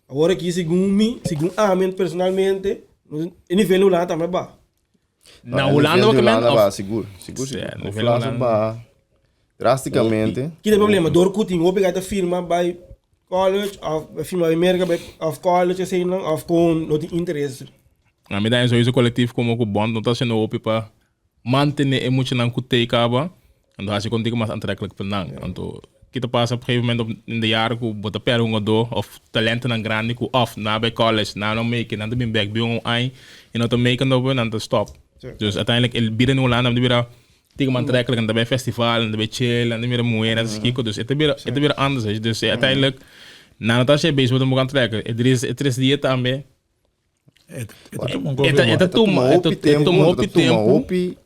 Awor aki segun mi, segun ami personalmente, e nivel di Hulanda tambe ba. Na Hulanda bo ke men? Hulanda ba, sigur, sigur, sigur. Sí, nivel Hulanda ba drasticamente. Kita e problema? Dor ku tin hopi ta firma bai college of firma bai Merka bai of college eseinan of kon no tin interes. A mi ta sowieso collectief como ku bond no ta haciendo hopi pa mantene e muchanan ku tei kaba, anto hasi kontigo mas aantrekkelijk pa nan. Anto ki ta pasa op gegeven moment op in de jaren ku bo ta perde un hungadó of talentonan grandi ku of nan a bai college, nan no make it, nan ta bin bek bin un aña i no ta make it anto nan ta stop. Dus uiteindelijk e bida in Hulanda ta bira tiki mas aantrekkelijk, nan ta bai festival, nan ta bai chill, nan ta mira muher, nan ta hasi kiko, dus e ta bira e ta bira anders. Dus uiteindelijk nan no ta hasi e beisbol tampoco aantrekkelijk. E tres dia tambe. E ta tuma hopi tempu. E ta tuma hopi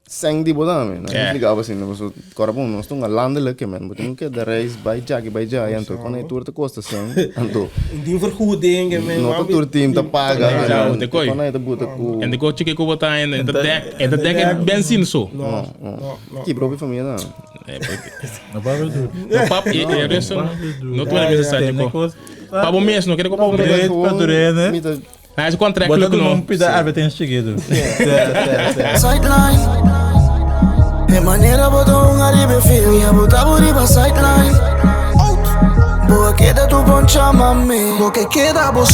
sèn di bo tambe. No explica bo asina pasobra kòrda bon nos ta un landelijk ke men. Bo tin ku keda reis bai djaki bai djai anto kon e tur ta kosta sèn anto. Un tin vergoeding ke men. No ta tur tim ta paga. Kon e ta buta ku. En de kochi ke ku bo ta e ta dèk e ta dèk e benzine so. No no. Kibra hopi famia tambe. No papia duru. No papia e resto no tuma mester sa djiko. Pa bo mes, no kere ku pa bo mes. Great pa tur hende. Na es contract Bo ta luku duna no. un pida advertencia chikitu. Sideline. E manera bo ta hunga riba e field, mi a bota bo riba sideline. Bo a keda tu bon chama mi. Bo ke keda bo.